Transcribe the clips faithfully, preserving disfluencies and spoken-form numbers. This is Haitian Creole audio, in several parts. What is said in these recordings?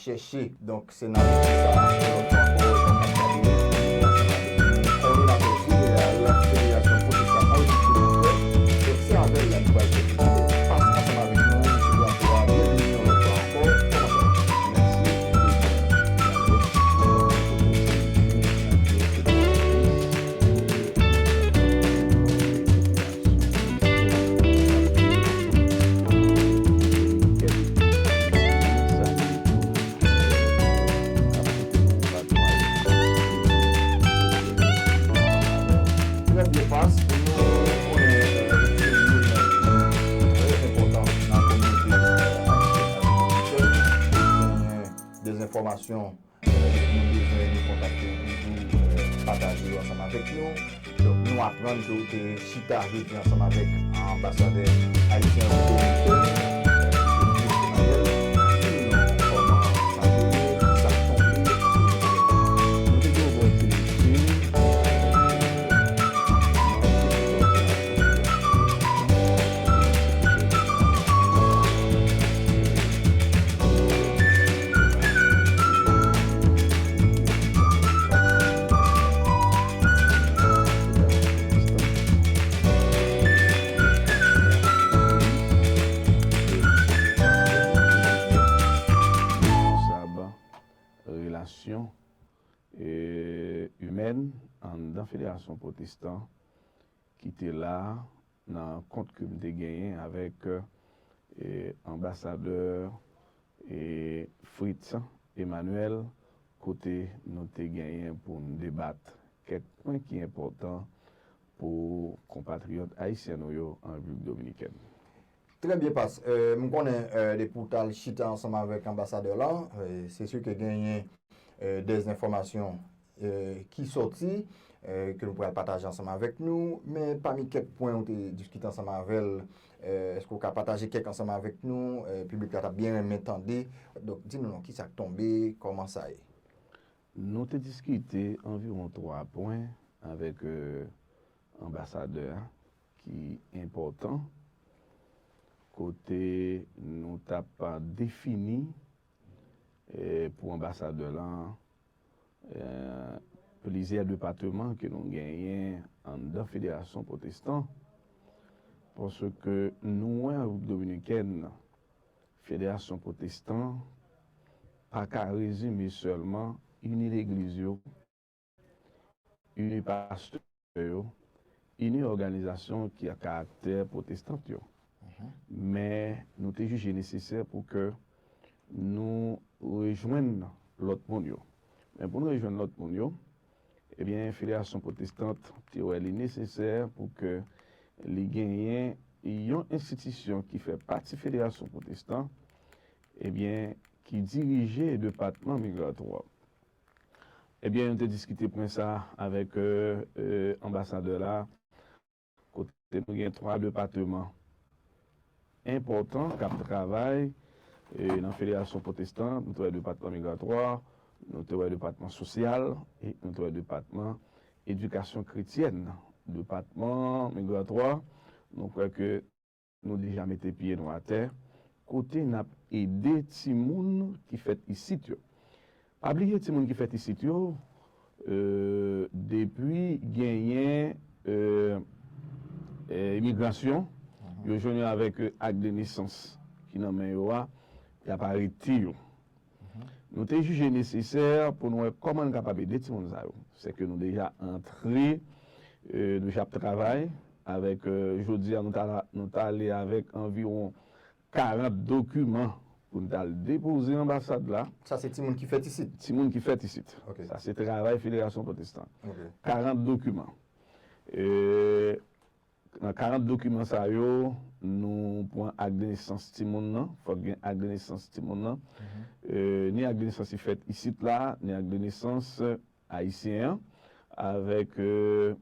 chèche. Donk, se nan sa, yon lòt fwa ankò, jan w ap gade, ansanm avèk nou, kowòdonatè jeneral Federasyon Pwotestan Ayiti Dominiken. Donk, se avè l la nou pral fè ti pas ansanm avèk nou sou plato a. Byenveni yon lòt fwa ankò. Kòman sa ye? Mèsi. Trè byen, Pas, nou konnen, eh, se youn nan trè enpòtan nan kominote, eh, ayisyèn ak dominikèn. Gen dezenfòmasyon, eh, nou bezwen, nou kontakte, nou toujou, eh, pataje yo ansanm avèk nou. Donk, nou aprann ke w te chita jodi ansanm avèk anbasadè ayisyen an pou Dominikèn, eh, Emmanuel. Di nou kòman sa te ye, ki sa k tonbe. Nou te gen opòtinite, eh, relasyon, e, imèn anndan Federasyon Pwotestan ki te la nan kont ke m te genyen avèk, e, anbasadè, e, Fritz Emmanuel, kote nou te genyen pou n debat kèk pwen ki enpòtan pou konpatriyòt ayisyen nou yo an Repiblik Dominikèn. Trè byen, Pas. Eh, m konnen, eh, depi w t al chita ansanm avèk anbasadè la, eh, se si ke genyen, eh, dèzenfòmasyon, eh, ki sòti, eh, ke nou pral pataje ansanm avèk nou. Men pami kèk pwen ou te diskite ansanm avè l, eh, èske w ka pataje kèk ansanm avèk nou? Eh, piblik la t ap byen renmen tande. Donk, di nou non, ki sa k tonbe, kòman sa ye? Nou te diskite anviwon twa pwen avèk, eh, anbasadè a ki enpòtan, kote nou t ap defini, eh, pou anbasadè la, eh, plizyè depatman ke nou genyen anndan Federasyon Pwotestan, paske nou wè an Repiblik Dominikèn, Federasyon Pwotestan pa ka rezime sèlman ini legliz yo, ini pastè yo, ini òganizasyon ki a karaktè pwotestan yo. Men nou te jije nesesè pou ke nou rejwenn lòt moun yo. Men pou nou rejwenn lòt moun yo, ebyen, Federasyon Pwotestan te wè li nesesè pou ke li genyen yon enstitisyon ki fè pati Federasyon Pwotestan, ebyen, ki dirije depatman migratwa. Ebyen, nou te diskite pwen sa a avèk, eh, eh, anbasadè la, kote nou gen twa depatman enpòtan k ap travay, eh, nan Federasyon Pwotestan. Nou te wè depatman migratwa, nou te wè depatman sosyal, e nou te wè depatman edikasyon kretyèn. Depatman migratwa, nou kwè ke nou deja mete pye nou atè, kote n ap ede timoun ki fèt isit yo. Pa bliye timoun ki fèt isit yo, eh, depi genyen, eh, eh, imigrasyon, yo jwenn yo avèk, eh, ak de nesans ki nan men yo a, y ap arete yo. Nou te jije nesesè pou nou wè kòman n kapab ede timoun sa yo. Sèke nou deja antre, eh, nou deja ap travay avèk, eh, jodi a, nou ta, nou t ale avèk anviwon karant dokiman pou n t al depoze anbasad la. Sa se timoun ki fèt isit? Timoun ki fèt isit. Ok. Sa se travay Federasyon Pwotestan. Ok. Karant dokiman. Eh, Nan karant dokiman sa yo, nou pran ak de nesans timoun nan, fòk gen ak de nesans timoun nan. Eh, ni ak de nesans ki fèt isit la, ni ak de nesans ayisyen an, avèk, eh,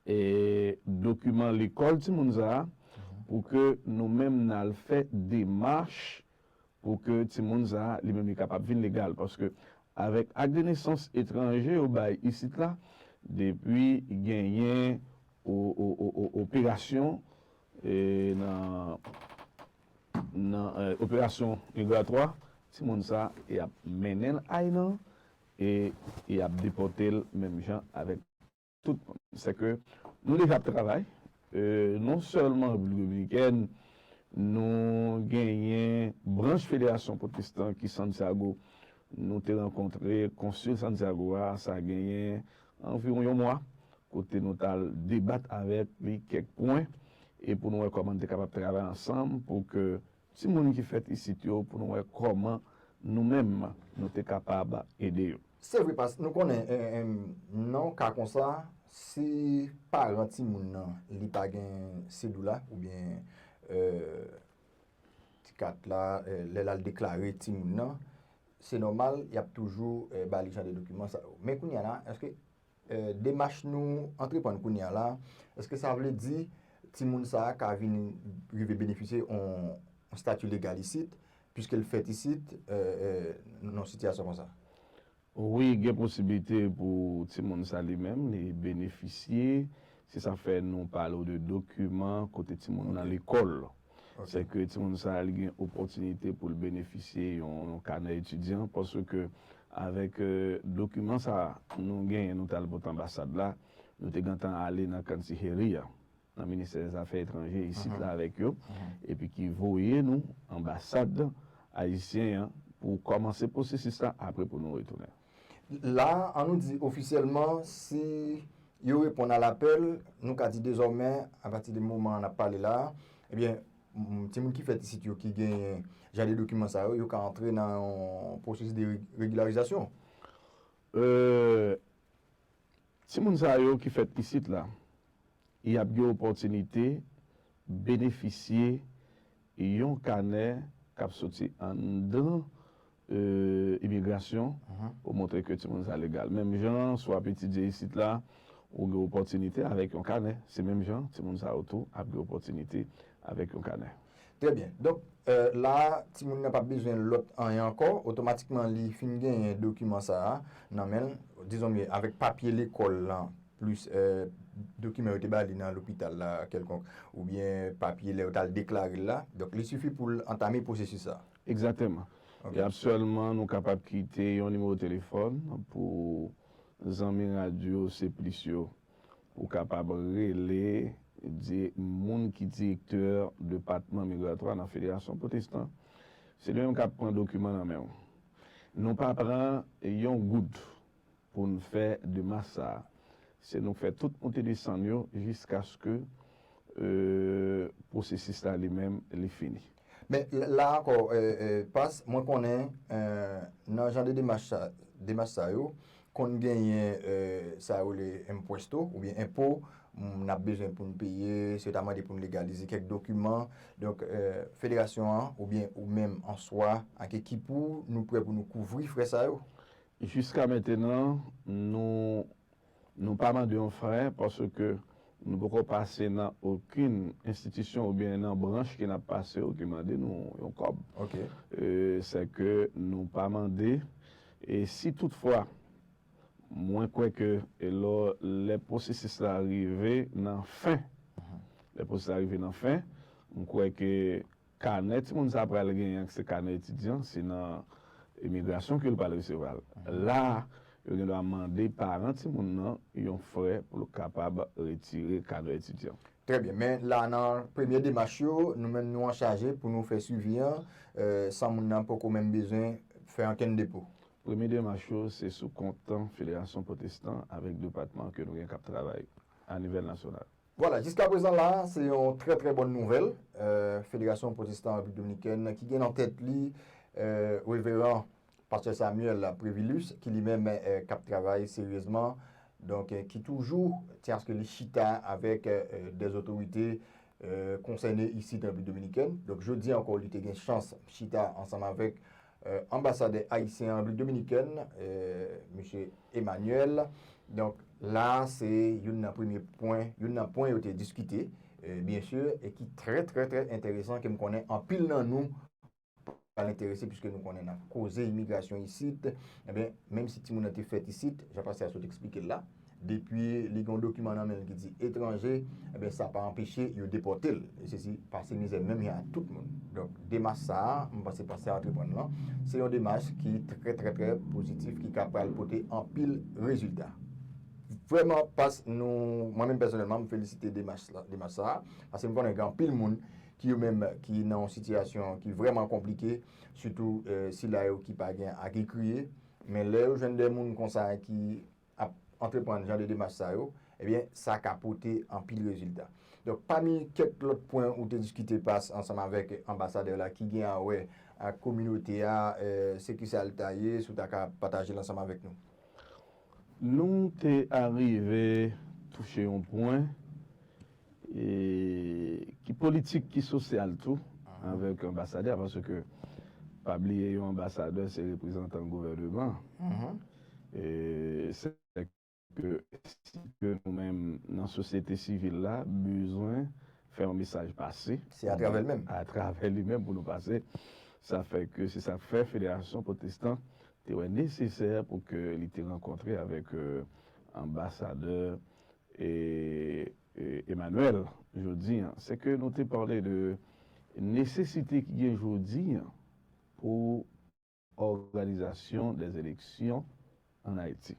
eh, dokiman lekòl timoun sa a, pou ke nou menm n al fè demach pou ke timoun sa a, li menm li kapab vin legal. Paske avèk ak de nesans etranje yo bay isit la, depi genyen o-, o-, o-, o-, operasyon, e, nan, nan, e, operasyon migratwa, timoun sa, y ap mennen l ay nan, e y ap depòte l menm jan avèk tout moun. Se ke nou deja ap travay, e, non sèlman Repiblik Dominikèn, nou genyen branch Federasyon Pwotestan ki Santiago, nou te rankontre konsil Santiago a, sa genyen anviwon yon mwa, kote nou t al debat avèk li kèk pwen, e pou nou wè kòman nou te kapab travay ansanm pou ke timoun ki fèt isit yo, pou nou wè kòman nou menm nou te kapab ede yo. Se vre, pas nou konnen, e, e, nan yon ka konsa, si paran timoun nan li pa gen sedou la, oubyen, e, ti kat la, e, lè l al deklare timoun nan, se nòmal, y ap toujou, e, ba li jan de dokiman sa yo. Men kounye a la, èske, e, demach nou antreprann kounye a la, èske sa vle di timoun sa a ka vin rive benefisye yon, yon stati legal isit, piske l fèt isit, e, e, nan yon sitiyasyon konsa? Wi, gen posiblite pou timoun sa li menm, li benefisye. Se sa fè nou pale w de dokiman kote timoun nan Ok. lekòl. Ok. Se ke timoun sa li gen opòtinite pou l benefisye yon, yon kanè etidyan, paske avèk, e, dokiman sa nou genyen, nou t al pote anbasad la, nou te gentan ale nan Kansi Heri a, nan Ministè Zafè Etranje isit Mhm. la avèk yo, Mhm. epi ki voye nou anbasad ayisyen an pou kòmanse pwosesis la, apre pou nou retounen. La, an nou di ofisyèlman, si yo reponn a lapèl, nou ka di dezòmè, apati de moman n ap pale la, ebyen, m, timoun ki fèt isit yo ki genyen jan de dokiman sa yo, yo ka antre nan yon pwosesis de re-, regilarizasyon. E, timoun sa yo ki fèt isit la, y ap gen opòtinite benefisye yon kanè k ap soti anndan, e, imigrasyon Mhm. pou montre ke timoun sa legal. Menm jan, si w ap etidye isit la, ou gen opòtinite avèk yon kanè. Se menm jan, timoun sa yo tou ap gen opòtinite avèk yon kanè. Trè byen. Donk, e, la, timoun nan p ap bezwen lòt anyen ankò. Otomatikman, li fin genyen dokiman sa a nan men l. Dizon byen, avèk papye lekòl lan, plis, e, dokiman yo te ba li nan lopital la kèlkonk, oubyen papye lè yo t al deklare l la. Donk, li sifi pou l antame pwosesis sa. Egzakteman. Ok. E aktyèlman, nou kapab kite yon nimewo telefòn pou zanmi radyo Seplis yo, pou kapab rele di-, moun ki direktè depatman migratwa nan Federasyon Pwotestan. Se li menm k ap pran dokiman nan men w. Nou pa pran yon goud pou n fè demach sa a. Se nou k fè tout monte desann yo jiskaske, e, pwosesis la li menm li fini. Men la, la ankò, e, e, pas, mwen konnen, e, nan jan de demach sa, demach sa yo, konn genyen, e, sa yo rele impuesto oubyen enpo, m, n ap bezwen pou n peye, si yo ta mande pou n legalize kèk dokiman. Donk, e, federasyon an, oubyen ou menm an swa, ak ekip ou, nou prè pou nou kouvri frè sa yo? Jiska mentenan, nou, nou pa mande yon frè paske nou poko pase nan okenn enstitisyon oubyen nan branch ke n ap pase yo ki mande nou yon kòb. Ok. E, sèke nou pa mande, e si toutfwa, mwen kwè ke, e lò, lè pwosesis la rive nan fen, Mhm. lè pwosesis la rive nan fen, m kwè ke kanè timoun sa pral genyen, se kanè etidyan, se nan imigrasyon ke l pral resevwa l. Mhm. La, yo gen dwa mande paran timoun nan yon frè pou l kapab retire kanè etidyan. Trè byen. Men la, nan premye demach yo, nou menm nou an chaje pou nou fè swivi an, e, san moun nan poko menm bezwen fè ankenn depo. Premye demach yo, se sou kont Federasyon Pwotestan avèk depatman ke nou gen k ap travay a nivel nasyonal. Vwala, jiska prezan la, se yon trè, trè bòn nouvèl. E, Federasyon Pwotestan Repiblik Dominikèn ki gen nan tèt li, e, Reveran Pastè Samuel Previlus, ki li menm, e, k ap travay seryezman, donk, e, ki toujou, tyaske li chita avèk, e, e, dè otorite, e, konsène isit an Repiblik Dominikèn. Donk, jodi ankò, li te gen chans chita ansanm avèk, e, anbasadè ayisyen an Repiblik Dominikèn, e, mesye Emmanuel. Donk, la, se youn nan premye pwen, youn nan pwen yo te diskite, e, byen si, e ki trè, trè, trè enteresan, ke m konnen anpil nan nou pral enterese, piske nou konnen n ap koze imigrasyon isit. Ebyen, menm si timoun nan te fèt isit, jan pastè a sot eksplike l la, depi li gen yon dokiman nan men l ki di etranje, ebyen, sa pa anpeche yo depòte l. E sesi pase mizè menm jan ak tout moun. Donk, demach sa a, m panse, panse a antreprann lan, se yon demach ki trè, trè, trè pozitif, ki ka pral pote anpil rezilta. Vrèman, pas nou, mwen menm pèsonèlman, m felisite demach la, demach sa a, paske m konnen gen anpil moun ki yo menm ki nan yon sitiyasyon ki vrèman konplike, sitou, eh, sila yo ki pa gen ak ekri, men lè yo jwenn de moun konsa ki ap antreprann jan de demach sa yo, ebyen, sa ka pote anpil rezilta. Donk, pami kèk lòt pwen ou te diskite, Pas, ansanm avèk anbasadè la, ki gen a wè ak kominote a, eh, se kisa l ta ye, si w ta ka pataje l ansanm avèk nou? Nou te arive touche yon pwen, e, ki politik, ki sosyal tou, avèk anbasadè, paske pa bliye yon anbasadè se reprezantan gouvènman. E, se ke si ke nou menm nan sosyete sivil la bezwen fè yon mesaj pase, se atravè l menm, atravè li menm pou nou pase. Sa fè ke se sa k fè Federasyon Pwotestan te wè nesesè pou ke li te rankontre avèk, eh, anbasadè, eh, eh, Emmanuel jodi an. Se ke nou te pale de nesesite ki gen jodi an pou òganizasyon dè eleksyon ann Ayiti.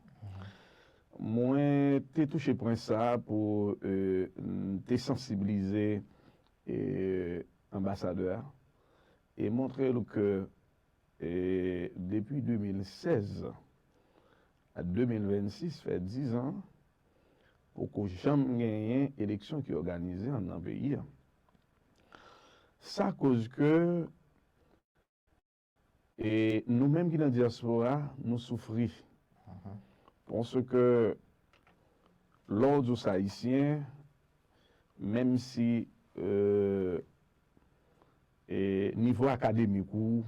Mwen te touche pwen sa a pou, eh, m te sansibilize, eh, anbasadè a e montre l ke, eh, depi de mil sèz a de mil vennsis, fè diz an, poko janm genyen eleksyon ki òganize anndan peyi a. Sa koz ke, e, nou menm ki nan dyaspora, nou soufri. Paske lè w di w se ayisyen, menm si, eh, e nivo akademik ou,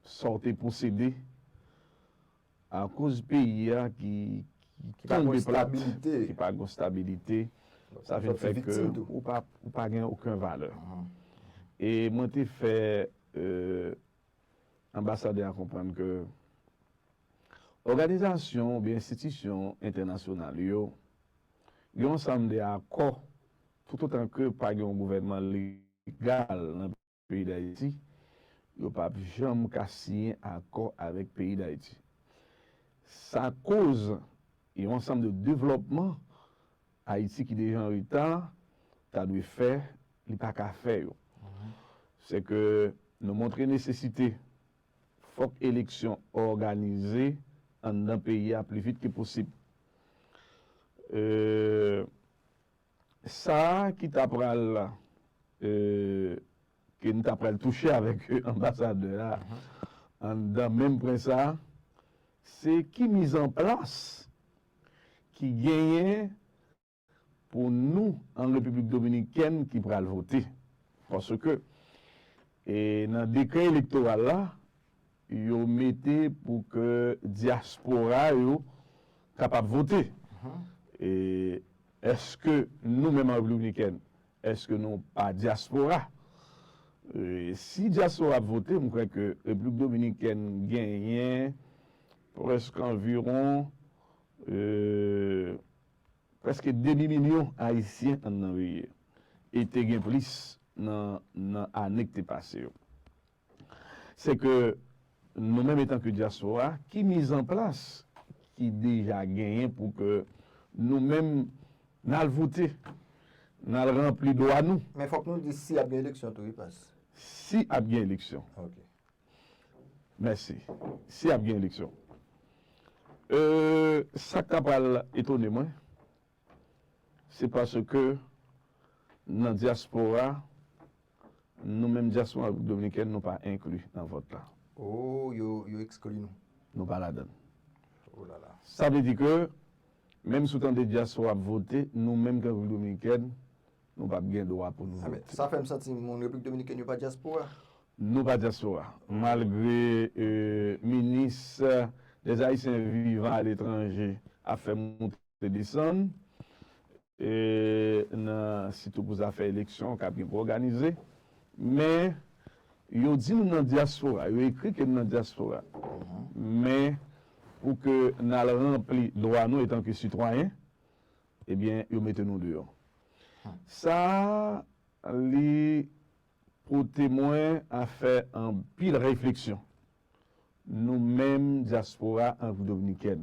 sa w te posede, akoz peyi a ki, ki tonbe plat, ki pa gen stabilite, sa vin fè ke ou pa, ou pa gen okenn valè. E mwen te fè, eh, anbasadè a konprann ke òganizasyon oubyen enstitisyon entènasyonal yo gen yon ansanm de akò, toutotan ke pa gen yon gouvènman legal nan peyi Dayiti, yo p ap janm ka siyen akò avèk peyi Dayiti. Sa koz yon ansanm de devlòpman Ayiti ki deja an reta ta dwe fè, li pa ka fè yo. Se ke nou montre nesesite, fòk eleksyon òganize anndan peyi a pli vit ke posib. Eh, sa ki ta pral, eh, ke n ta pral touche avèk anbasadè a anndan menm pwen sa, se ki mizanplas ki genyen pou nou an Repiblik Dominikèn ki pral vote. Paske, e, nan dekrè elektoral la, yo mete pou ke dyaspora yo kapab vote. E, èske nou menm an Repiblik Dominikèn, èske nou pa dyaspora? E, si dyaspora ap vote, m kwè ke Repiblik Dominikèn genyen prèske anviwon, e, prèske demi milyon Ayisyen anndan peyi a. E te gen plis nan, nan ane ki te pase yo. Se ke nou menm, etanke dyaspora, ki mizanplas ki deja genyen pou ke nou menm n al vote, n al ranpli dwa nou? Men fòk nou di si ap gen eleksyon tou, wi, Pas. Si ap gen eleksyon. Ok. Mèsi. Si ap gen eleksyon. Euh, sa k ta pral etone mwen, se paske nan dyaspora, nou menm dyaspora Repiblik Dominikèn, nou pa enkli nan vòt la. Oh, yo, yo ekskli nou. Nou pa ladann. Oh la la. Sa vle di ke, menm si w tande dyaspora ap vote, nou menm ki Repiblik Dominikèn, nou p ap gen dwa pou nou vote. Sa fè m santi moun Repiblik Dominikèn yo pa dyaspora. Nou pa dyaspora. Malgre, euh, minis des Haïtiens vivant à l'étranger ap fè moute desann, e, nan, sitou pou zafè eleksyon k ap gen pou òganize. Men, yo di nou nan dyaspora, yo ekri ke nou nan dyaspora. Men, pou ke n al ranpli dwa nou etanke sitwayen, ebyen, yo mete nou deyò. Sa a, li pote mwen a fè anpil refleksyon. Nou menm, dyaspora an Repiblik Dominikèn,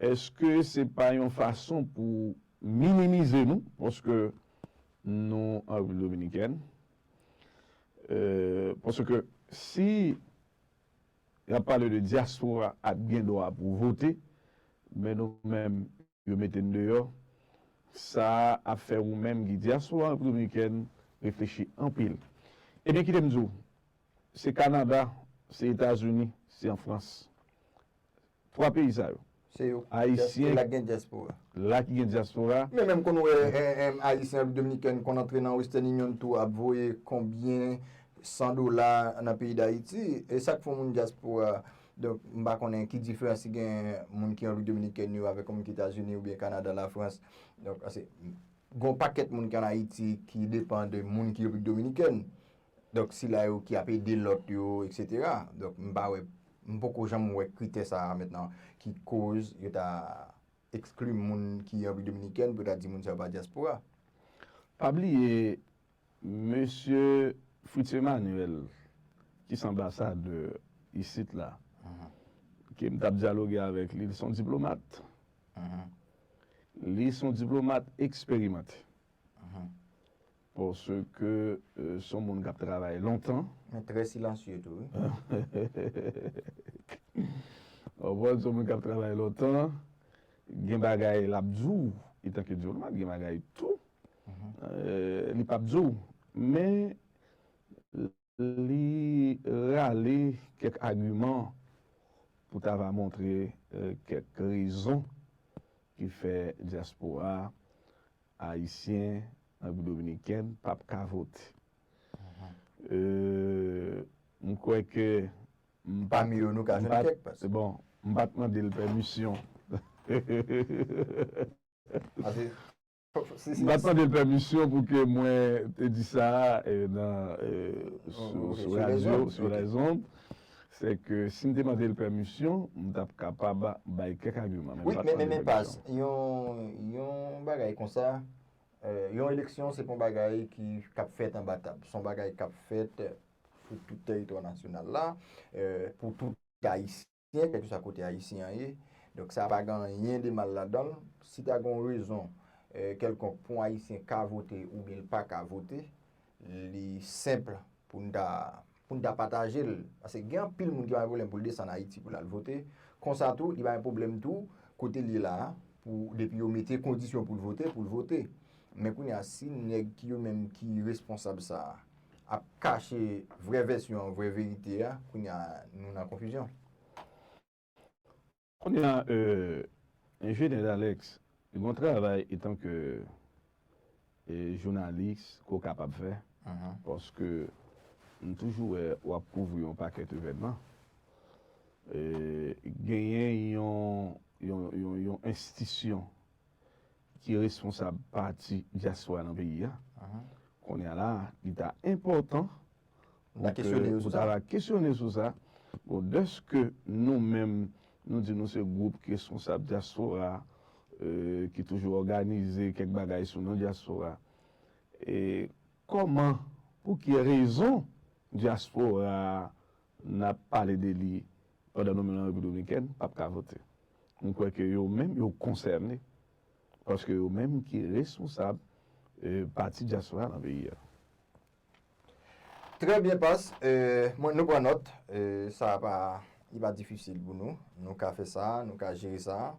èske se pa yon fason pou minimize nou, paske nou an Repiblik Dominikèn? Euh, paske si y ap pale de dyaspora ap gen dwa pou vote, men nou menm, yo mete n deyò, sa a ap fè ou menm ki dyaspora Repiblik Dominikèn reflechi anpil. Ebyen, kite m di w, se Kanada, se Etazini, se an Frans. Twa peyi sa yo. Se yo. Ayisyen. La ki gen dyaspora. La ki gen dyaspora. Men menm konn wè, eh, eh, Ayisyen Repiblik Dominikèn konn antre nan Western Union tou ap voye konbyen san dola nan peyi Dayiti. E sa k fè yon moun dyaspora. Donk, m pa konnen ki diferans ki gen moun ki an Repiblik Dominikèn yo avèk yon moun ki Etazini oubyen Kanada, Lafrans. Donk, se, gen yon pakèt moun ki an Ayiti ki depann de moun ki Repiblik Dominikèn. Donk, sila yo ki ap ede lòt yo, etsetera. Donk, m pa wè, m poko janm wè kritè sa a mentnan ki koz yo ta ekskli moun ki Repiblik Dominikèn pou yo ta di moun sa yo pa dyaspora. Pa bliye, mesye Fritz Emmanuel, ki se anbasadè isit la, ke m t ap dyaloge avèk li, li se yon diplomat. Li se yon diplomat eksperimante. Paske, euh, se yon moun k ap travay lontan. Men trè silansye tou, wi. Ou konprann, se yon moun k ap travay lontan. Gen bagay l ap di w, etanke diplomat, gen bagay tou, euh, li p ap di w. Men li rale kèk agiman pou ta va montre, euh, kèk rezon ki fè dyaspora ayisyen an Repiblik Dominikèn p ap ka vote. Euh, m kwè ke m pa t, pami yo, nou ka jwenn kèk, paske, bon, m pa t mande l pèmisyon. M pa t mande l pèmisyon pou ke mwen te di sa, eh, nan, eh, sou, sou radyo, sou lèzond. Se ke si m te mande l pèmisyon, m t ap kapab bay kèk agiman, men m pa t mande l pèmisyon. Wi, men, men, men pas, yon, yon bagay konsa, eh, yon eleksyon, se pa yon bagay ki, k ap fèt anba tab. Se yon bagay k ap fèt sou tout tèritwa nasyonal la, eh, pou tout Ayisyen, kèlkeswa kote Ayisyen an ye. Donk, sa pa gen anyen de mal ladan l. Si ta gen yon rezon, eh, kèlkonk pou yon Ayisyen ka vote oubyen l pa ka vote, li senp pou n ta, pou n ta pataje l. Paske gen anpil moun ki pa gen pwoblèm pou l desann Ayiti pou l al vote. Konsa tou, li pa gen pwoblèm tou, kote l ye la a, pou, depi yo mete kondisyon pou l vote, pou l vote. Men kounye a, si nèg ki yo menm ki responsab sa a ap kache vrè vèsyon an, vrè verite a, kounye a, nou nan konfizyon. Kounye a, euh, Enjenyè Dalex, li gen yon travay etanke, eh, jounalis ke w kapab fè, paske m toujou wè w ap kouvri yon pakèt evènman. Eh, genyen yon, yon, yon, yon enstitisyon ki responsab pati dyaspora nan peyi a. Kounye a la, li ta enpòtan pou ta kesyone sou sa. Bon, dèske nou menm, nou di nou se gwoup ki responsab dyaspora, euh, ki toujou òganize kèk bagay sou non dyaspora. E kòman, pou ki rezon dyaspora a, n ap pale de li pandan nou menm nan Repiblik Dominikèn, p ap ka vote? M kwè ke yo menm, yo konsène, paske yo menm ki responsab, eh, pati dyaspora nan peyi a. Trè byen, Pas. Eh, mwen, nou pran nòt. Eh, sa pa, li pa difisil pou nou. Nou ka fè sa, nou ka jere sa.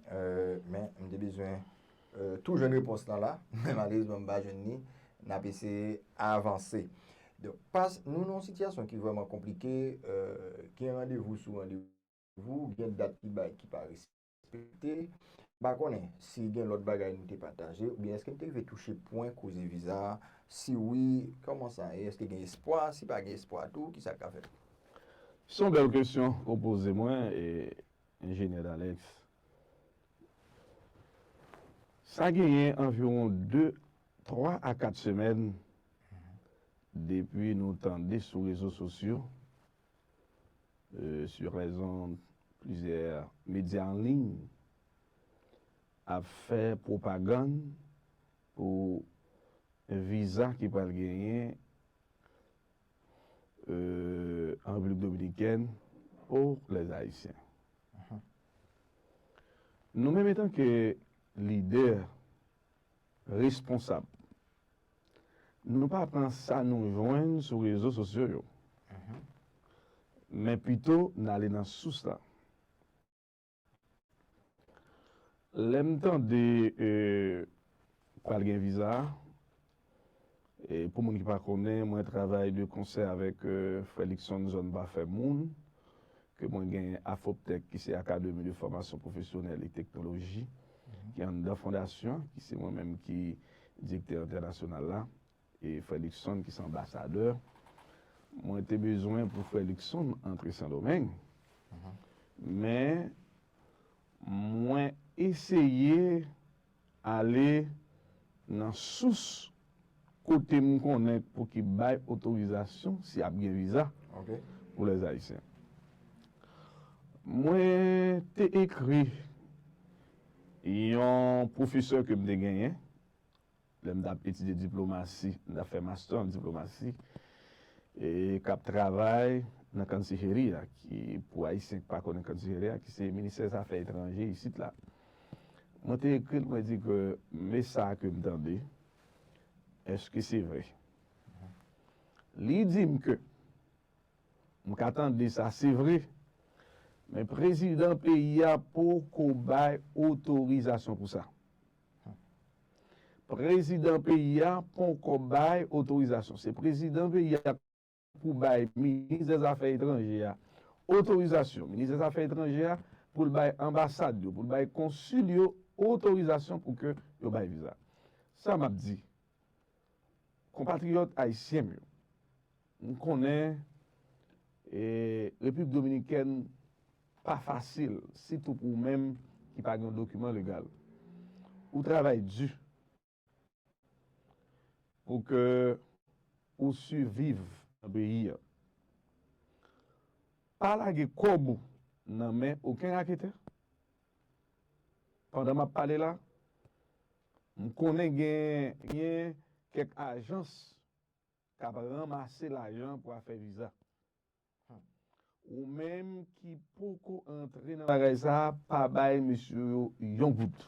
Eh, men, m te bezwen, eh, tou jwenn repons lan la. Men malerezman, m pa jwenn li. N ap eseye avanse. Donk, Pas, nou nan yon sitiyasyon ki vrèman konplike, eh, gen randevou sou randevou. Gen dat ki bay ki pa respekte. M pa konnen si gen lòt bagay nou te pataje, oubyen èske n te rive touche pwen koze viza a? Si wi, kòman sa ye? Èske gen espwa? Si pa gen espwa tou, kisa k ka fèt? Se yon bèl kesyon ke w poze mwen, e, Enjenyè Dalex. Sa genyen anviwon de, twa a kat semèn depi nou tande sou rezo sosyo, euh, sur les ondes, plizyè medya an liy ap fè pwopagann pou viza ki pral genyen euh, en République Dominicaine pour les Haïtiens. Nou menm, etanke lidè responsab, nou pa pran sa nou jwenn sou rezo sosyo yo, men pito n ale nan sous la. Lè m tande euh, pral gen viza, e pou moun ki pa konnen, mwen travay de konsè avèk euh, frè Luckson Zòn Pa Fè Moun, ke mwen gen Afoptech, ki se Académie de Formation Professionnelle et Technologie, ki anndan fondasyon, ki se mwen menm ki direktè entènasyonal la, e frè Luckson ki se anbasadè. Mwen te bezwen pou frè Luckson antre Sendomeng, men mwen eseye ale nan sous kote m konnen pou ki bay otorizasyon si ap gen viza pou lèzayisyen. Mwen te ekri yon pwofesè ke m te genyen lè m t ap etidye diplomasi, m t ap fè mastè an diplomasi, e k ap travay nan Kansijeria, ki, pou Ayisyen ki pa konnen Kansijeria, ki se ministè zafè etranje isit la. Mwen te ekri l, mwen di ke men sa ke m tande, èske se vre? Li di m ke m ka tande sa, se vre, men prezidan peyi a poko bay otorizasyon pou sa. Prezidan peyi a poko bay otorizasyon. Se prezidan peyi a pou bay minis dè zafè etranje a otorizasyon. Minis dè zafè etranje a pou l bay anbasad yo, pou l bay konsil yo otorizasyon pou ke yo bay viza. Sa m ap di, konpatriyòt ayisyen m yo, m konnen e, Repiblik Dominikèn pa fasil, sitou pou ou menm ki pa gen yon dokiman legal. Ou travay di pou ke ou siviv nan peyi a. Pa lage kòb ou nan men okenn raketè. Pandan m ap pale la, m konnen gen, gen kèk ajans k ap ranmase lajan pou afè viza. Ou menm ki poko antre nan bagay sa a, pa bay mesye yo yon goud.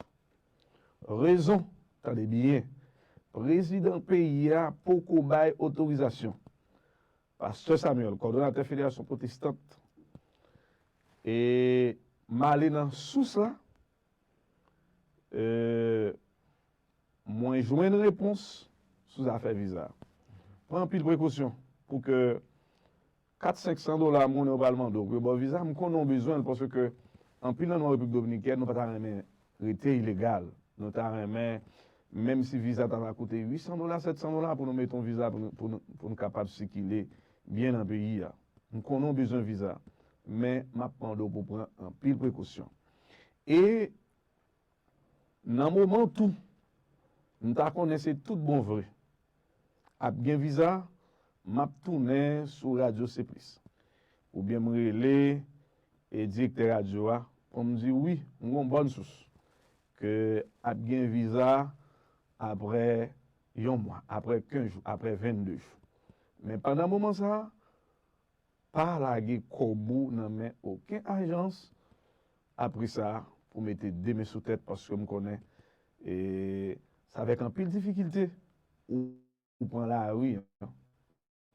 Rezon, tande byen, prezidan peyi a poko bay otorizasyon. Pastè Samuel, kòdonatè Federasyon Pwotestant, e m ale nan sous la, e, mwen jwenn repons sou zafè viza. Pran anpil prekosyon pou ke kat, senk san dola monnen yo pral mande w pou yo ba w viza, m konnen w bezwen l paske anpil nan nou an Repiblik Dominikèn, nou pa ta renmen rete ilegal. Nou ta renmen, menm si viza ta va koute uit san dola, sèt san dola pou nou mete yon viza pou nou, pou nou, pou nou kapab sikile byen nan peyi a. M konnen w bezwen viza, men m ap mande w pou pran anpil prekosyon. E nan moman tou, m ta konnen se tout bon vre ap gen viza, m ap tounen sou radyo Seplis. Oubyen m rele e direktè radyo a pou m di wi, m gon bòn sous ke ap gen viza apre yon mwa, apre kenz jou, apre vennde jou. Men pandan moman sa a, pa lage kòb ou nan men okenn ajans apre sa pou mete de men sou tèt, paske m konnen e, se avèk anpil difikilte ou, ou pran lari an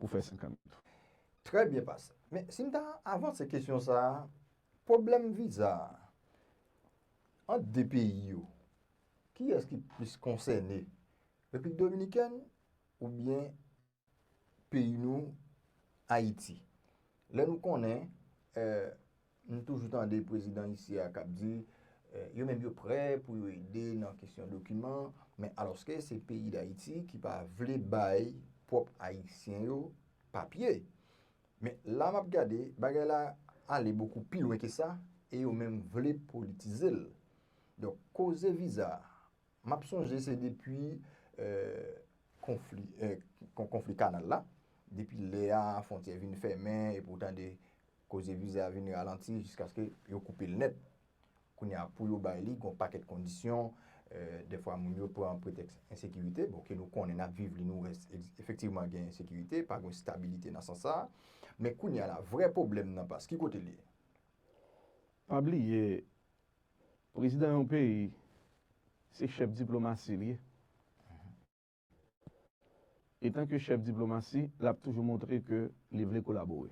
pou fè senkant. Trè byen, pastè. Men si m ta avanse kesyon sa a, pwoblèm viza a ant de peyi yo, kiyès ki plis konsène? Repiblik Dominikèn oubyen peyi nou, Ayiti? Lè nou konnen, eh, nou toujou tande prezidan isi a k ap di, eh, yo menm yo prè pou yo ede nan kesyon dokiman, men alòske se peyi Dayiti ki pa vle bay pwòp Ayisyen yo papye. Men la m ap gade, bagay la ale bokou pi lwen ke sa, e yo menm vle politize l. Donk, koze viza a, m ap sonje se depi, eh, konfli, eh, kon-, konfli kanal la, depi lè a fwontyè vin fèmen, epi w tande koze viza a vin ralanti jiskaske yo koupe l nèt. Kounye a, pou yo bay li, gen yon pakèt kondisyon, euh, dèfwa moun yo pran pretèks ensekirite, bon, ke nou konnen n ap viv li, nou wè, ex-, efektivman gen ensekirite, pa gen stabilite nan sans sa a. Men kounye a la, vrè pwoblèm nan pas, ki kote l ye? Pa bliye, prezidan yon peyi, se chèf diplomasi li ye. Etanke chèf diplomasi, l ap toujou montre ke li vle kolabore.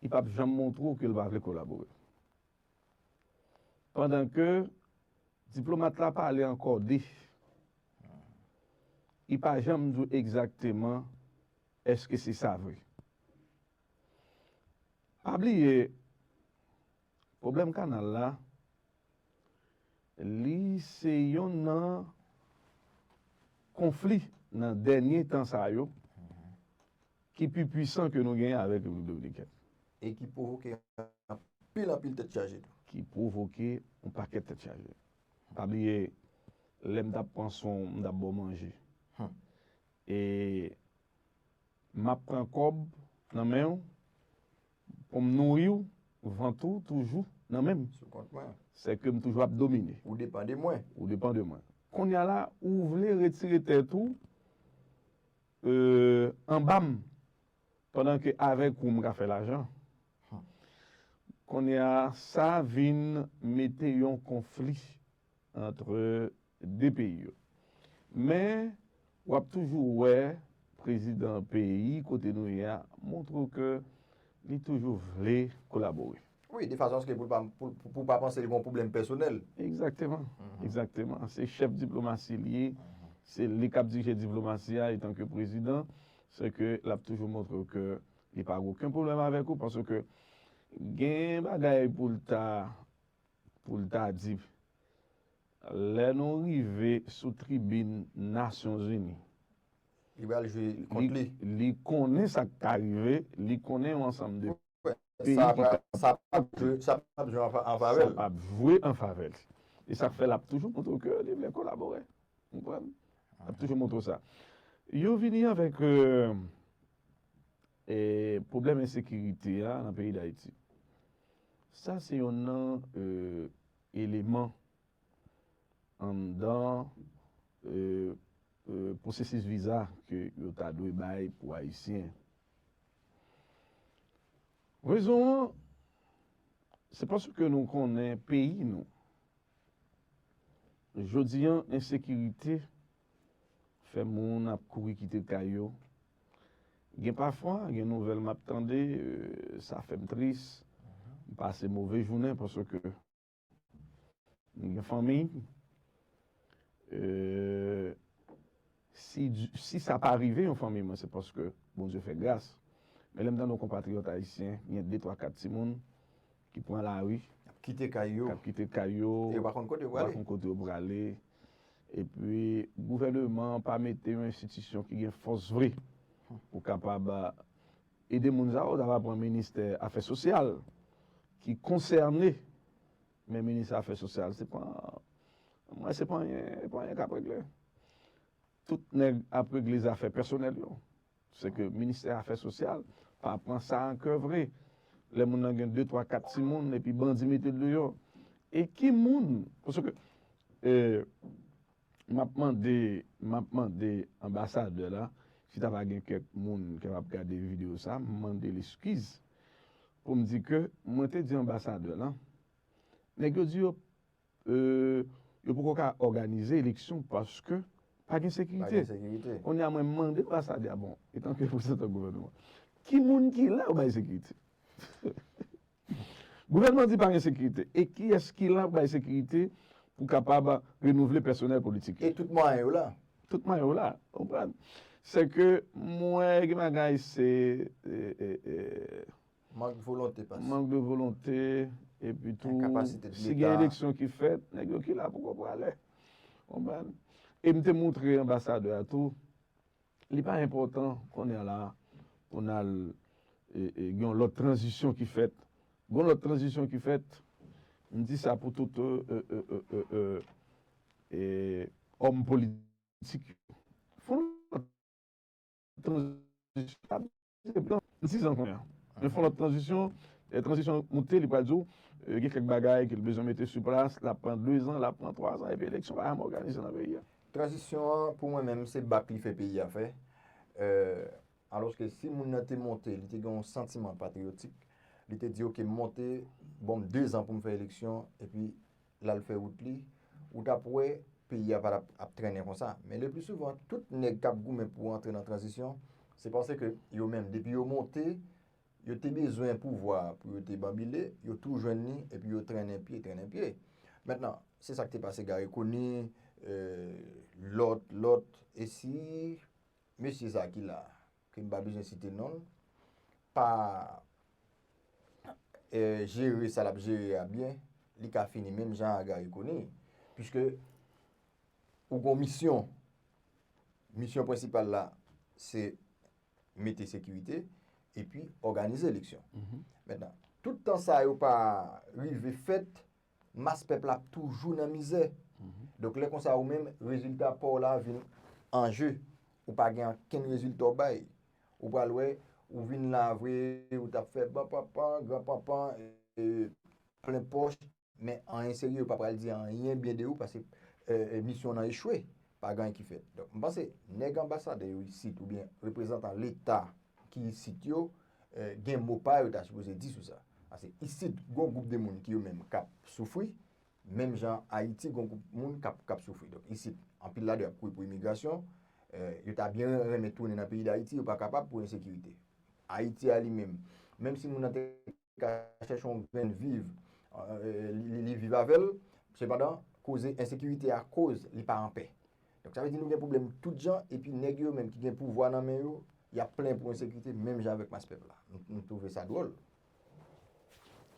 Li p ap janm montre w ke l pa vle kolabore. Pandan ke diplomat la pale an kòde, li pa janm di w egzakteman èske se sa vre. Pa bliye, pwoblèm kanal la, li se yonn nan konfli nan dènye tan sa yo ki pi pwisan ke nou genyen avèk Repiblik Dominikèn. E ki pwovoke anpil, anpil tèt chaje tou. Ki pwovoke yon pakèt tèt chaje. Pa bliye, lè m t ap pran swen w, m t ap ba w manje. Hmm. E m ap pran kòb nan men w pou m nouri w, vant ou toujou nan men m. Sou kont mwen. Sèke m toujou ap domine. Ou depann de mwen. Ou depann de mwen. Kounye a la, ou vle retire tèt ou, euh, anba m, pandan ke avèk ou m ka fè lajan. Hmm. Kounye a, sa vin mete yon konfli antre de peyi yo. Men, w ap toujou wè prezidan peyi kote nou ye a montre w ke li toujou vle kolabore. Wi, de fason aske pou l pa, pou, pou, pou pa panse li gen yon pwoblèm pèsonèl. Egzakteman, mhm, egzakteman. Se chèf diplomasi li ye, mhm, se li k ap dirije diplomasi a etanke prezidan, se ke l ap toujou montre w ke li pa gen okenn pwoblèm avèk ou, paske gen bagay pou l ta, pou l ta di, lè nou rive sou tribin Nasyonzini, li pral jwe kont li. Li konnen sa k ka rive, li konnen yon ansanm de peyi ki ka... Sa p ap jwe, sa p ap jwe an fa-, an favè l. Sa p ap jwe an favè l. E sa k fè l ap toujou montre w ke li vle kolabore. Ou konprann? L ap toujou montre w sa. Yo vini avèk, euh, e, pwoblèm ensekirite a nan peyi Dayiti. Sa se yonn nan, euh, eleman anndan, euh, euh, pwosesis viza ke yo ta dwe bay pou Ayisyen. Rezon an, se paske nou konnen peyi nou. Jodi an, ensekirite fè moun ap kouri kite kay yo. Gen pafwa, gen nouvèl m ap tande, euh, sa fè m tris. M pase move jounen paske m gen fanmi. Euh, si, si sa pa rive yon fanmi mwen, se paske Bondye fè gras. Men lè m tande yon konpatriyòt ayisyen, gen de, twa, kat timoun ki pran lari, k ap kite kay yo, k ap kite kay yo, e yo pa konn kote yo prale. Yo pa konn kote yo prale. Epi, gouvèneman an pa mete yon enstitisyon ki gen fòs vre pou kapab, a, ede moun sa yo. Ou ta va pran ministè afè sosyal ki konsène, men ministè afè sosyal, se pa, mwen, se pa anyen, se pa anyen k ap regle. Tout nèg ap regle zafè pèsonèl yo. Se ke ministè afè sosyal pa pran sa an kè vre. Lè moun nan gen de, twa, kat timoun, epi bandi mete l deyò. E ki moun, paske, e, m ap mande, m ap mande anbasadè la, si ta va gen kèk moun ki ap gade videyo sa, m mande l eskiz pou m di ke mwen te di anbasadè la, nèg yo di yo, euh, yo poko ka òganize eleksyon paske pa gen sekirite. Pa gen sekirite. Kounye a, mwen mande anbasadè a, bon, etanke reprezantan gouvènman, ki moun ki la pou bay sekirite? Gouvènman di pa gen sekirite. E kiyès ki la pou bay sekirite pou kapab renouvle pèsonèl politik yo? E tout mwayen yo la. Tout mwayen yo la. Ou konprann? Se ke mwen gen bagay se, e, e, e, mank volonte, pas. Mank de volonte, epi tou, si gen eleksyon ki fèt, nèg yo ki la poko prale. Konprann? E m te montre anbasadè a tou, li pa enpòtan kounye a la pou n al, e, e, gen yon lòt tranzisyon ki fèt. Gen yon lòt tranzisyon ki fèt, m di sa pou tout, e, e, e, e, e, òm politik yo. Fò n tranzisyon, se plan, dis an kounye a. Yo fè yon lòt tranzisyon, e tranzisyon moute, li pral di w, e, gen kèk bagay ke l bezwen mete sou plas, l ap pran dezan, l ap pran twazan, epi eleksyon pa janm òganize nan peyi a. Tranzisyon an, pou mwen menm, se bak li fè peyi a fè. E, alòske si moun nan te monte, li te gen yon santiman patriyotik, li te di, "Oke, m monte, bon, m dezan pou m fè eleksyon, epi l al fè wout li," ou t ap wè peyi a pa t ap, ap trennen konsa. Men le pli souvan, tout nèg k ap goumen pou antre nan tranzisyon, se paske yo menm, depi yo monte, yo te bezwen pouvwa pou yo te banbile, yo tou jwenn li, epi yo trennen pye, trennen pye. Mentnan, se sa k te pase Garry Conille, e, lòt, lòt, e si mesye sa ki la, ke m pa bezwen site non l, pa, e, jere sa l ap jere a byen, li ka fini menm jan a Garry Conille. Piske ou gon misyon, misyon prensipal la, se mete sekirite epi òganize eleksyon. Mentnan, tout tan sa yo pa rive fèt, mas pèp la ap toujou nan mizè. Donk, lè konsa, ou menm, rezilta pa w la vin an je. Ou pa gen okenn rezilta w bay. Ou pral wè, ou vin la vre, ou t ap fè ban panpan, gran panpan, e, plen pòch, men anyen serye, yo pa pral di anyen byen de ou, paske, e, e, misyon nan echwe, pa gen anyen ki fèt. Donk, m panse, nèg anbasadè yo isit, oubyen reprezantan Leta ki isit yo, e, gen mo pa yo ta sipoze di sou sa. Paske isit, gon gwoup de moun ki yo menm k ap soufri, menm jan Ayiti, gon gwoup moun k ap, k ap soufri. Donk, isit, anpil ladan yo ap kouri pou imigrasyon, e, yo ta byen renmen tounen nan peyi Dayiti, yo pa kapab pou ensekirite. Ayiti a li menm, menm si moun nan te ka chèche yon grenn viv, e, li, li, li viv avè l, sepandan, koze ensekirite a koz li pa anpè. Donk, sa vle di nou gen pwoblèm tout jan, epi nèg yo menm ki gen pouvwa nan men yo, y ap plenyen pou ensekirite, menm jan avèk mas pèp la. Nou, nou twouve sa dwòl.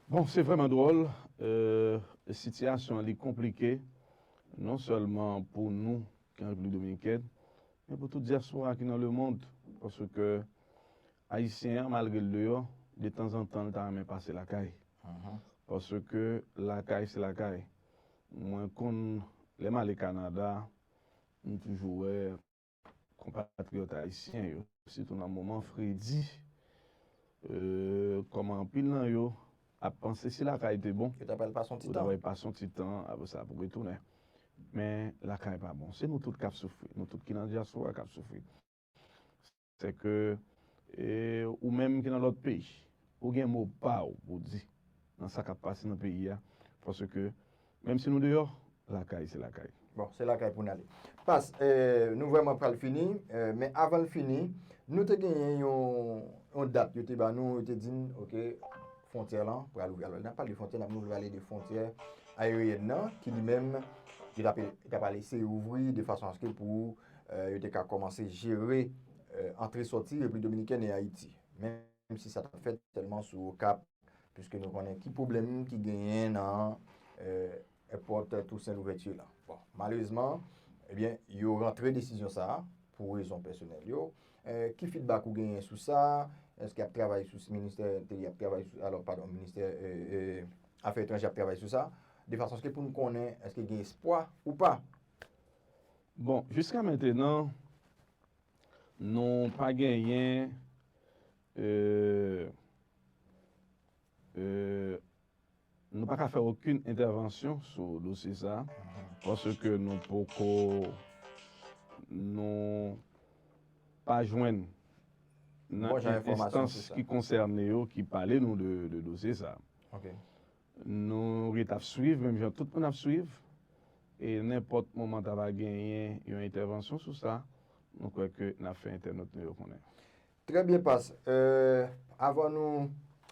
Bon, se vrèman dwòl. E, sitiyasyon an, li konplike, non sèlman pou nou ki an Repiblik Dominikèn, men pou tout dyaspora ki nan lemonn, paske Ayisyen an, malgre l deyò, detanzantan, l ta renmen pase lakay. Paske lakay, se lakay. Mwen konn, lè m ale Kanada, m toujou wè konpatriyòt ayisyen yo, sitou nan moman fredi, e, kòman anpil nan yo ap panse si lakay te bon, yo ta pral pase yon ti tan, apre sa pou retounen. Men lakay pa bon. Se nou tout k ap soufri. Nou tout ki nan dyaspora k ap soufri. Se ke, e, ou menm ki nan lòt peyi, ou gen mo pa w pou di nan sa k ap pase nan peyi a. Paske, menm si nou deyò, lakay se lakay. Bon, se lakay pou n ale. Pas, e, nou vrèman pral fini, e, men avan l fini, nou te genyen yon, yon dat yo te ba nou, yo te di n, oke, fwontyè lan pral ouvri. Alò, n ap pale de fwontyè, n ap nou pale de fwontyè aeryèn nan, ki li menm, yo t ap, yo t ap al eseye ouvri de fason aske pou, e, yo te ka kòmanse jere, e, antre sòti Repiblik Dominikèn e Ayiti. Menm si sa t ap fèt sèlman sou Okap, piske nou konnen ki pwoblèm ki genyen nan, e, èpòt Tousen Louvèti la. Bon, malerezman, ebyen, yo rantre desizyon sa a pou rezon pèsonèl yo. E, ki feedback ou genyen sou sa? Èske y ap travay sou ministè enteryè, y ap travay sou, alò, padon, ministè, e, e, afè etranjè ap travay sou sa, de fason ke pou n konnen èske gen espwa ou pa. Bon, jiska mentenan, nou pa genyen, e, e, nou pa ka fè okenn entèvansyon sou dosye sa a, paske nou poko, nou pa jwenn nan enstans ki konsène yo, ki pale nou de, de dosye sa a. Nou ret ap swiv, menm jan tout moun ap swiv, e nenpòt moman ta va genyen yon entèvansyon sou sa, nou kwè ke n ap fè entènot nou yo konnen. Trè byen, Pas. E, avan nou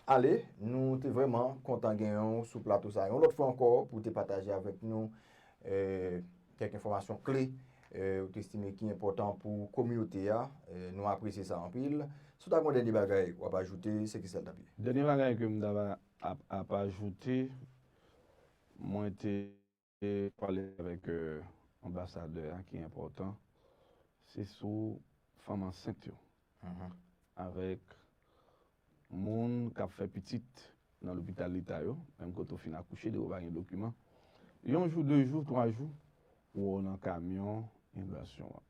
ale, nou te vrèman kontan genyen w sou plato sa a yon lòt fwa ankò pou w te pataje avèk nou, e, kèk enfòmasyon kle, e, ou te estime ki enpòtan pou kominote a. E, nou apresye sa anpil. Si w ta gen yon dènye bagay w ap ajoute, se ki sa l t ap ye? Dènye bagay ke m ta va ap, ap ajoute, mwen te pale avèk, e, anbasadè a ki enpòtan, se sou fanm ansent yo, avèk moun k ap fè pitit nan lopital leta yo, menm kote w fin akouche, depi w pa gen dokiman. Yon jou, de jou, twa jou, ou wè w nan kamyon imigrasyon an.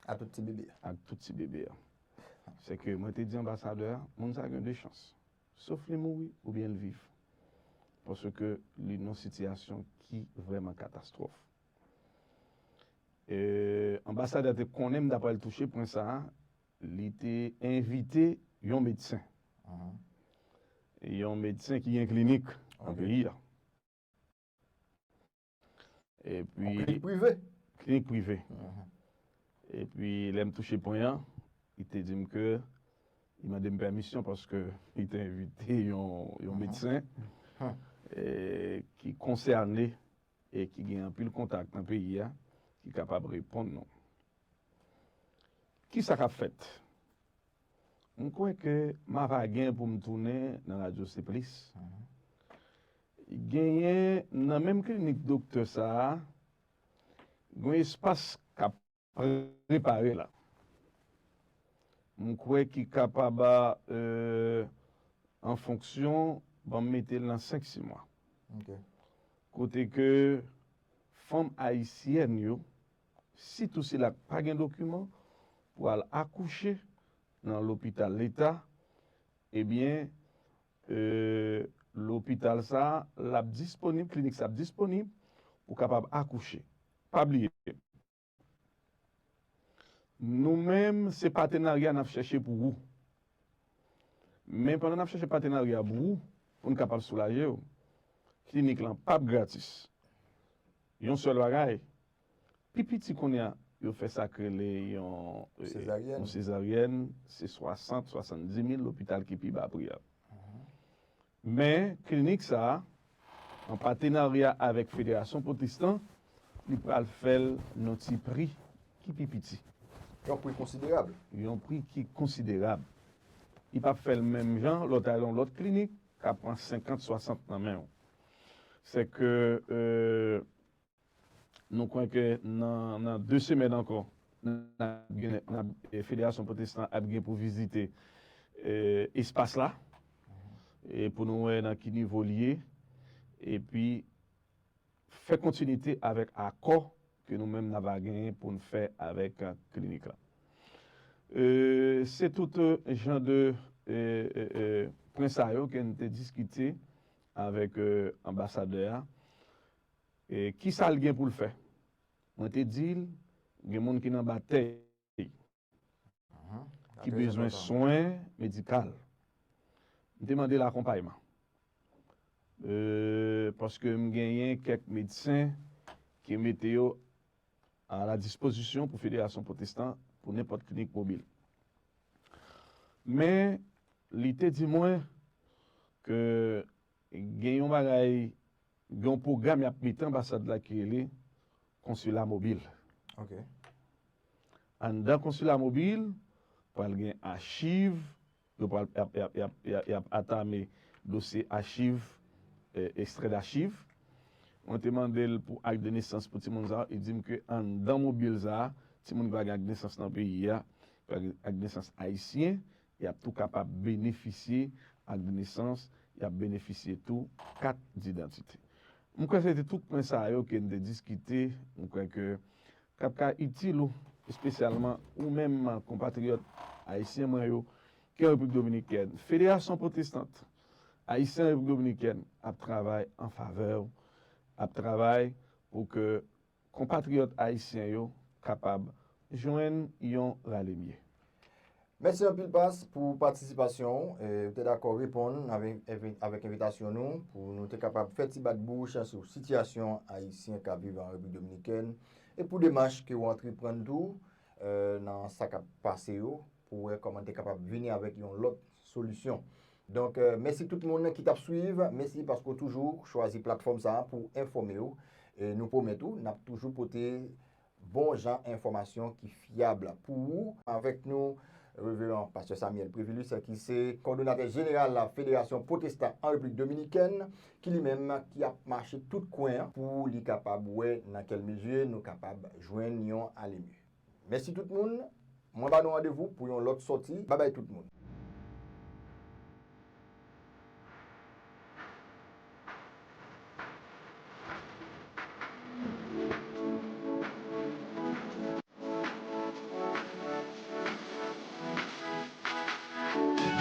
Ak tout ti bebe a. Ak tout ti bebe a. Se ke mwen te di anbasadè a, moun sa gen de chans. Sof li mouri oubyen l viv. Paske li nan sitiyasyon ki vrèman katastwòf. E, anbasadè a te konnen m t ap al touche pwen sa a, li te envite yon medsen. Yon medsen ki gen klinik nan peyi a. Epi, klinik prive. Klinik prive. Epi, lè m touche pwen an, li te di m ke li mande m pèmisyon paske li te envite yon, yon medsen, e, ki konsène e ki gen anpil kontak nan peyi a, ki kapab reponn nou. Kisa k ap fèt? M kwè ke m ava gen pou m tounen nan Radyo Seplis. Genyen nan menm klinik doktè sa a, gen yon espas k ap prepare la. M kwè ki kapab, e, an fonksyon, ban m mete l nan senk sis mwa. Kote ke fanm ayisyèn yo, sitou sila k pa gen dokiman, pou al akouche nan lopital leta, ebyen, e, lopital sa a, l ap disponib, klinik sa ap disponib pou kapab akouche. Pa bliye, nou menm, se patenarya n ap chèche pou ou. Men pandan n ap chèche patenarya pou ou, pou n kapab soulaje w, klinik lan p ap gratis. Yon sèl bagay, pi piti kounye a, yo fè sa k rele yon, e, sezaryèn, se swasant, swasanndis mil, lopital ki pi ba pri a. Men, klinik sa a, an patenarya avèk Federasyon Pwotestan, li pral fè l nan ti pri ki pi piti. Yon pri konsiderab. Yon pri ki konsiderab. Li p ap fè l menm jan lè w ta al nan lòt klinik, k ap pran senkant, swasant nan men w. Sèke, e, nou kwè ke nan, nan de semèn ankò, n ap gen, n ap, e, Federasyon Pwotestan ap gen pou vizite, e, espas la, e pou nou wè nan ki nivo l ye, epi fè kontinite avèk akò ke nou menm n ava genyen pou n fè avèk, e, klinik la. E, se tout, e, jan de, e, e, e, pwen sa yo ke n te diskite avèk, e, anbasadè a. E, kisa l gen pou l fè? Mwen te di l, gen moun ki nan batèy, ki bezwen swen medikal. M te mande l akonpayman. E, paske m genyen kèk medsen ki mete yo a la dispozisyon pou Federasyon Pwotestan pou nenpòt klinik mobil. Men, li te di mwen ke gen yon bagay, gen yon pwogram y ap mete anbasad la ki rele konsila mobil. Anndan konsila mobil, pral gen achiv, yo pral, y ap, y ap, y ap, y ap, y ap atame dosye achiv, e, ekstrè dachiv. Mwen te mande l pou ak de nesans pou timoun sa a, li di m ke anndan mobil sa a, timoun ki pa gen ak de nesans nan peyi a, ki pa gen ak de nesans ayisyen, y ap tou kapab benefisye ak de nesans, y ap benefisye tou kat didantite. M kwè se te tout pwen sa yo ke n te diskite, m kwè ke k ap ka itil ou, espesyalman ou menm konpatriyòt ayisyen mwen yo, ki an Repiblik Dominikèn. Federasyon Pwotestant Ayisyen an Repiblik Dominikèn ap travay an favè w, ap travay pou ke konpatriyòt ayisyen yo kapab jwenn yon ralemye. Mèsi anpil, Pas, pou patisipasyon w. E, ou te dakò reponn avèk, avèk, avèk envitasyon nou pou nou te kapab fè ti bat bouch sou sitiyasyon ayisyen k ap viv an Repiblik Dominikèn e pou demach ke w antreprann tou, e, nan sa k ap pase yo, pou wè kòman te kapab vini avèk yon lòt solisyon. Donk, e, mèsi tout moun ki t ap swiv. Mèsi paske w toujou chwazi platfòm sa a pou enfòme w. E nou pwomèt ou, n ap toujou pote bon jan enfòmasyon ki fyab pou ou. Avèk nou, Reveran Pastè Samuel Prévilus, ki se kòdonatè jeneral Federasyon Pwotestan an Repiblik Dominikèn, ki li menm ki ap mache tout kwen an pou li kapab wè nan kèl mezi nou kapab jwenn yon alemye. Mèsi tout moun, mwen ba nou randevou pou yon lòt sòti. Babay tout moun.